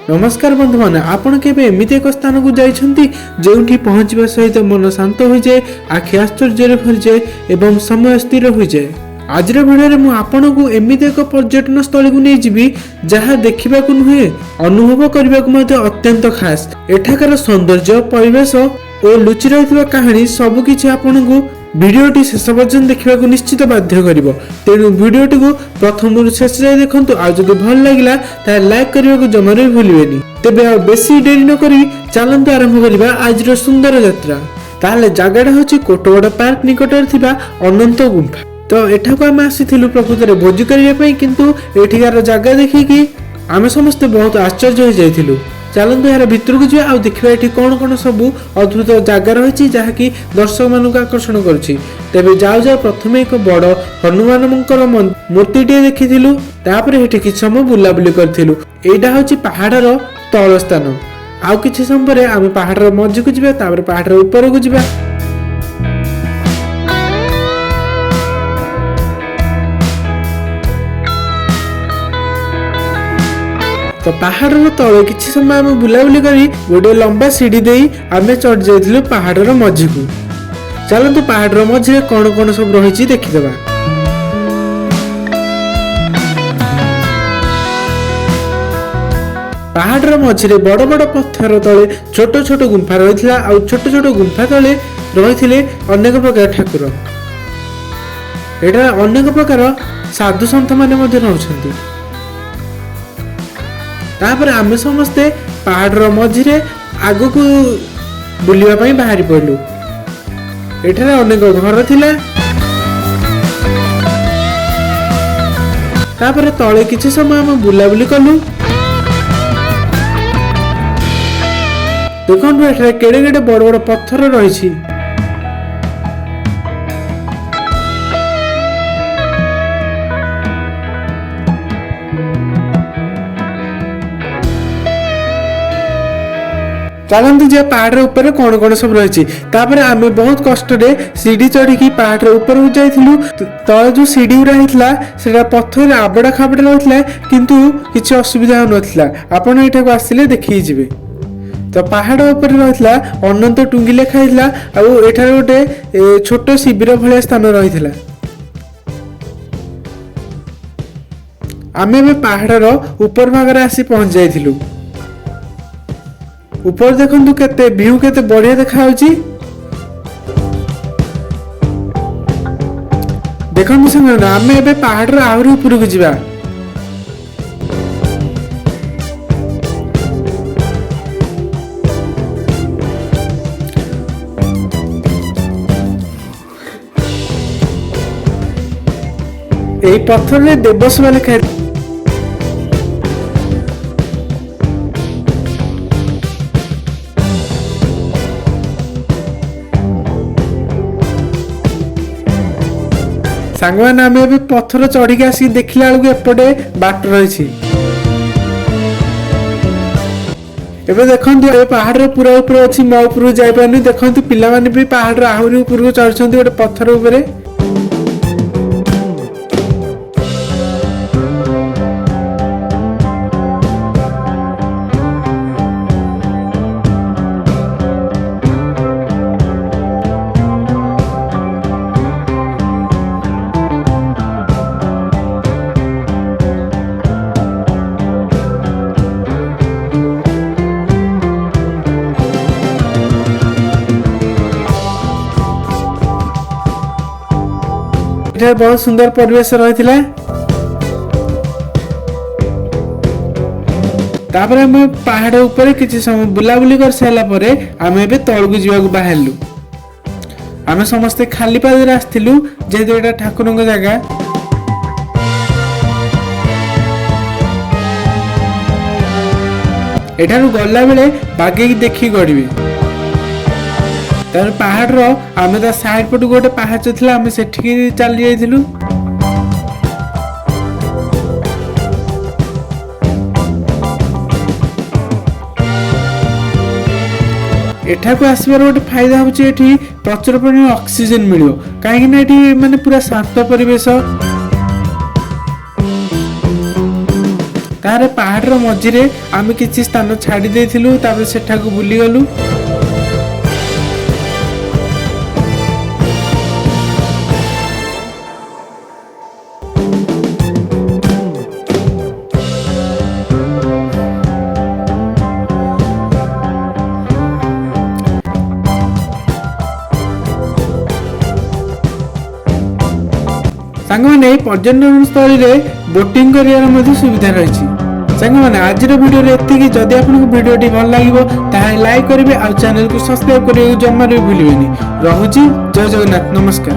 ନମସ୍କାର ବନ୍ଧୁମାନେ, ଆପଣ କେବେ ଏମିତି ଏକ ସ୍ଥାନକୁ ଯାଇଛନ୍ତି ଯେଉଁଠି ପହଞ୍ଚିବା ସହିତ ମନ ଶାନ୍ତ ହୋଇଯାଏ, ଆଖି ଆଶ୍ଚର୍ଯ୍ୟରେ ଭରିଯାଏ ଏବଂ ସମୟ ସ୍ଥିର ହୋଇଯାଏ? ଆଜିର ଭିଡ଼ିଓରେ ମୁଁ ଆପଣଙ୍କୁ ଏମିତି ଏକ ପର୍ଯ୍ୟଟନ ସ୍ଥଳୀକୁ ନେଇଯିବି ଯାହା ଦେଖିବାକୁ ନୁହେଁ, ଅନୁଭବ କରିବାକୁ ମଧ୍ୟ ଅତ୍ୟନ୍ତ ଖାସ୍। ଏଠାକାର ସୌନ୍ଦର୍ଯ୍ୟ, ପରିବେଶ ଓ ଲୁଚି ରହିଥିବା କାହାଣୀ ସବୁକିଛି ଆପଣଙ୍କୁ ଭିଡ଼ିଓଟି ଶେଷ ପର୍ଯ୍ୟନ୍ତ ଦେଖିବାକୁ ନିଶ୍ଚିତ ବାଧ୍ୟ କରିବ। ତେଣୁ ଭିଡ଼ିଓଟିକୁ ପ୍ରଥମରୁ ଶେଷ ଯାଏ ଦେଖନ୍ତୁ, ଆଉ ଯଦି ଭଲ ଲାଗିଲା ତାହେଲେ ଲାଇକ୍ କରିବାକୁ ଜମାରୁ ବି ଭୁଲିବେନି। ତେବେ ଆଉ ବେଶୀ ଡେରି ନ କରି ଚାଲନ୍ତୁ ଆରମ୍ଭ କରିବା ଆଜିର ସୁନ୍ଦର ଯାତ୍ରା। ତାହେଲେ ଜାଗାଟା ହେଉଛି କୋଟଗଡ଼ ପାର୍କ ନିକଟରେ ଥିବା ଅନନ୍ତ ଗୁମ୍ଫା। ତ ଏଠାକୁ ଆମେ ଆସିଥିଲୁ ପ୍ରକୃତରେ ଭୋଜି କରିବା ପାଇଁ, କିନ୍ତୁ ଏଠିକାର ଜାଗା ଦେଖିକି ଆମେ ସମସ୍ତେ ବହୁତ ଆଶ୍ଚର୍ଯ୍ୟ ହୋଇଯାଇଥିଲୁ। ଚାଲନ୍ତୁ ଏହାର ଭିତରକୁ ଯିବା ଆଉ ଦେଖିବା ଏଠି କ'ଣ କ'ଣ ସବୁ ଅଦ୍ଭୁତ ଜାଗା ରହିଛି ଯାହାକି ଦର୍ଶକମାନଙ୍କୁ ଆକର୍ଷଣ କରୁଛି। ତେବେ ଯାଉ ଯାଉ ପ୍ରଥମେ ଏକ ବଡ଼ ହନୁମାନଙ୍କର ମୂର୍ତ୍ତିଟିଏ ଦେଖିଥିଲୁ, ତାପରେ ଏଠି କିଛି ସମୟ ବୁଲାବୁଲି କରିଥିଲୁ। ଏଇଟା ହେଉଛି ପାହାଡ଼ର ତଳ ସ୍ଥାନ। ଆଉ କିଛି ସମୟ ପରେ ଆମେ ପାହାଡ଼ର ମଝିକୁ ଯିବା, ତାପରେ ପାହାଡ଼ର ଉପରକୁ ଯିବା। ତ ପାହାଡ଼ର ତଳେ କିଛି ସମୟ ଆମେ ବୁଲାବୁଲି କରି ଗୋଟେ ଲମ୍ବା ସିଢ଼ି ଦେଇ ଆମେ ଚଢ଼ି ଯାଇଥିଲୁ ପାହାଡ଼ର ମଝିକୁ। ଚାଲନ୍ତୁ ପାହାଡ଼ର ମଝିରେ କ'ଣ କ'ଣ ସବୁ ରହିଛି ଦେଖିଦେବା। ପାହାଡ଼ର ମଝିରେ ବଡ଼ ବଡ଼ ପଥର ତଳେ ଛୋଟ ଛୋଟ ଗୁମ୍ଫା ରହିଥିଲା, ଆଉ ଛୋଟ ଛୋଟ ଗୁମ୍ଫା ତଳେ ରହିଥିଲେ ଅନେକ ପ୍ରକାର ଠାକୁର। ଏଠାରେ ଅନେକ ପ୍ରକାର ସାଧୁ ସନ୍ଥ ମାନେ ମଧ୍ୟ ରହୁଛନ୍ତି। ତାପରେ ଆମେ ସମସ୍ତେ ପାହାଡ଼ର ମଝିରେ ଆଗକୁ ବୁଲିବା ପାଇଁ ବାହାରି ପଡ଼ିଲୁ। ଏଠାରେ ଅନେକ ଘର ଥିଲା। ତାପରେ ତଳେ କିଛି ସମୟ ଆମେ ବୁଲାବୁଲି କଲୁ। ଦେଖନ୍ତୁ ଏଠାରେ କେଡ଼େ କେଡ଼େ ବଡ଼ ବଡ଼ ପଥର ରହିଛି। ଚାଲନ୍ତୁ ଯିବା ପାହାଡ଼ର ଉପରେ କ'ଣ କ'ଣ ସବୁ ରହିଛି। ତାପରେ ଆମେ ବହୁତ କଷ୍ଟରେ ସିଢ଼ି ଚଢ଼ିକି ପାହାଡ଼ର ଉପରକୁ ଯାଇଥିଲୁ। ତଳେ ଯୋଉ ସିଢ଼ି ଗୁଡ଼ା ହେଇଥିଲା ସେଟା ପଥରରେ ଆବଡ଼ା ଖାବଡ଼ା ରହିଥିଲା, କିନ୍ତୁ କିଛି ଅସୁବିଧା ହେଉନଥିଲା। ଆପଣ ଏଠାକୁ ଆସିଲେ ଦେଖିକି ଯିବେ। ତ ପାହାଡ଼ ଉପରେ ରହିଥିଲା ଅନନ୍ତ ଟୁଙ୍ଗି ଲେଖା ହେଇଥିଲା, ଆଉ ଏଠାରେ ଗୋଟେ ଛୋଟ ଶିବିର ଭଳିଆ ସ୍ଥାନ ରହିଥିଲା। ଆମେ ଏବେ ପାହାଡ଼ର ଉପର ଭାଗରେ ଆସି ପହଞ୍ଚି ଯାଇଥିଲୁ। ଉପରେ ଦେଖନ୍ତୁ କେତେ ଭିଉ, କେତେ ବଢିଆ ଦେଖାଯାଉଛି। ଦେଖନ୍ତୁ ସାଙ୍ଗମାନେ, ଆମେ ଏବେ ପାହାଡ଼ର ଆହୁରି ଉପରକୁ ଯିବା। ଏହି ପଥରରେ ଦେବସଭା ଲେଖା। ସାଙ୍ଗମାନେ, ଆମେ ଏବେ ପଥର ଚଢିକି ଆସିକି ଦେଖିଲା ବେଳକୁ ଏପଟେ ବାଟ ରହିଛି। ଏବେ ଦେଖନ୍ତୁ ଏ ପାହାଡର ପୁରା ଉପରେ ଅଛି, ମୋ ଉପରକୁ ଯାଇପାରୁନି। ଦେଖନ୍ତୁ ପିଲାମାନେ ବି ପାହାଡର ଆହୁରି ଉପରକୁ ଚଢୁଛନ୍ତି ଗୋଟେ ପଥର ଉପରେ। ଏଠାରେ ବହୁତ ସୁନ୍ଦର ପରିବେଶ ରହିଥିଲା। ତାପରେ ଆମେ ପାହାଡ ଉପରେ କିଛି ସମୟ ବୁଲାବୁଲି କରିସାରିଲା ପରେ ଆମେ ଏବେ ତଳକୁ ଯିବାକୁ ବାହାରିଲୁ। ଆମେ ସମସ୍ତେ ଖାଲି ପାଦରେ ଆସିଥିଲୁ, ଯେହେତୁ ଏଇଟା ଠାକୁରଙ୍କ ଜାଗା। ଏଠାରୁ ଗଲାବେଳେ ବାଗେଇକି ଦେଖିକି ଗଡ଼ିବେ। ତାପରେ ପାହାଡ଼ର ଆମେ ତା ସାଇଡ୍ ପଟକୁ ଗୋଟେ ପାହାଚ ଥିଲା, ଆମେ ସେଠିକି ଚାଲି ଯାଇଥିଲୁ। ଏଠାକୁ ଆସିବାର ଗୋଟେ ଫାଇଦା ହେଉଛି ଏଠି ପ୍ରଚୁର ପରିମାଣରେ ଅକ୍ସିଜେନ ମିଳିବ, କାହିଁକି ନା ଏଠି ମାନେ ପୁରା ଶାନ୍ତ ପରିବେଶ। ତାପରେ ପାହାଡ଼ର ମଝିରେ ଆମେ କିଛି ସ୍ଥାନ ଛାଡ଼ି ଦେଇଥିଲୁ, ତାପରେ ସେଠାକୁ ବୁଲିଗଲୁ। ସାଙ୍ଗମାନେ, ଏହି ପର୍ଯ୍ୟଟନ ସ୍ଥଳୀରେ ବୋଟିଂ କରିବାର ମଧ୍ୟ ସୁବିଧା ରହିଛି। ସାଙ୍ଗମାନେ, ଆଜିର ଭିଡ଼ିଓରେ ଏତିକି। ଯଦି ଆପଣଙ୍କୁ ଭିଡ଼ିଓଟି ଭଲ ଲାଗିବ, ତାହେଲେ ଲାଇକ୍ କରିବେ ଆଉ ଚ୍ୟାନେଲକୁ ସବସ୍କ୍ରାଇବ୍ କରିବାକୁ ଜମାରୁ ବି ଭୁଲିବେନି। ରହୁଛି, ଜୟ ଜଗନ୍ନାଥ, ନମସ୍କାର।